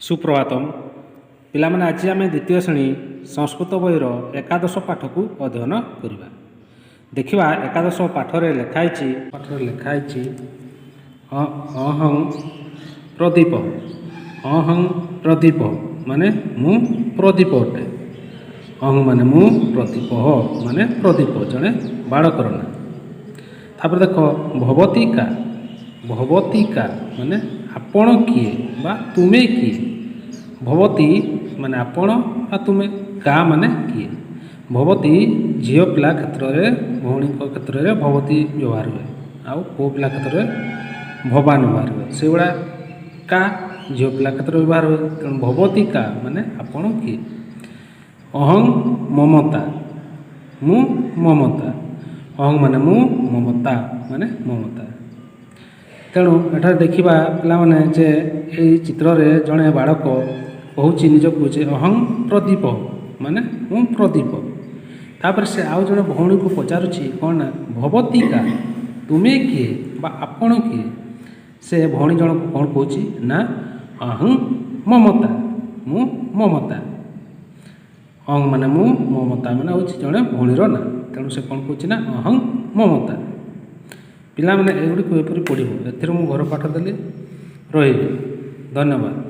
ସୁପ୍ରଭାତମ ପିଲାମାନେ। ଆଜି ଆମେ ଦ୍ୱିତୀୟ ଶ୍ରେଣୀ ସଂସ୍କୃତ ବହିର ଏକାଦଶ ପାଠକୁ ଅଧ୍ୟୟନ କରିବା। ଦେଖିବା, ଏକାଦଶ ପାଠରେ ଲେଖା ହେଇଛି, ପାଠରେ ଲେଖା ହେଇଛି, ଅହଂ ପ୍ରଦୀପ। ଅହଂ ପ୍ରଦୀପ ମାନେ ମୁଁ ପ୍ରଦୀପ ଅଟେ। ଅହଂ ମାନେ ମୁଁ, ପ୍ରଦୀପ ମାନେ ପ୍ରଦୀପ ଜଣେ ବାଳକର ନାଁ। ତାପରେ ଦେଖ, ଭବତୀ କା। ଭବତୀ କା ମାନେ ଆପଣ କିଏ ବା ତୁମେ କିଏ? ଭବତୀ ମାନେ ଆପଣ ବା ତୁମେ, କା ମାନେ କିଏ। ଭବତୀ ଝିଅ ପିଲା କ୍ଷେତ୍ରରେ, ଭଉଣୀଙ୍କ କ୍ଷେତ୍ରରେ ଭବତୀ ବ୍ୟବହାର ହୁଏ ଆଉ ପୁଅ ପିଲା କ୍ଷେତ୍ରରେ ଭବାନ ବ୍ୟବହାର ହୁଏ। ସେଇଭଳିଆ କା ଝିଅ ପିଲା କ୍ଷେତ୍ରରେ ବ୍ୟବହାର ହୁଏ। ତେଣୁ ଭବତୀ କା ମାନେ ଆପଣ କିଏ? ଅହଂ ମମତା, ମୁଁ ମମତା। ଅହଂ ମାନେ ମୁଁ, ମମତା ମାନେ ମମତା। ତେଣୁ ଏଠାରେ ଦେଖିବା ପିଲାମାନେ ଯେ ଏଇ ଚିତ୍ରରେ ଜଣେ ବାଳକ କହୁଛି ନିଜକୁ ଯେ ଅହଂ ପ୍ରଦୀପ, ମାନେ ମୁଁ ପ୍ରଦୀପ। ତାପରେ ସେ ଆଉ ଜଣେ ଭଉଣୀକୁ ପଚାରୁଛି କ'ଣ ନା, ଭବତୀ କା, ତୁମେ କିଏ ବା ଆପଣ କିଏ? ସେ ଭଉଣୀ ଜଣକୁ କ'ଣ କହୁଛି ନା, ଅହଂ ମମତା, ମୁଁ ମମତା। ଅହଂ ମାନେ ମୁଁ, ମମତା ମାନେ ହେଉଛି ଜଣେ ଭଉଣୀର ନାଁ। ତେଣୁ ସେ କ'ଣ କହୁଛି ନା, ଅହଂ ମମତା। ପିଲାମାନେ, ଏଗୁଡ଼ିକୁ ଏପରି ପଢ଼ିବ। ଏଥିରୁ ମୁଁ ଘର ପାଠ ଦେଲି। ରହିଲି, ଧନ୍ୟବାଦ।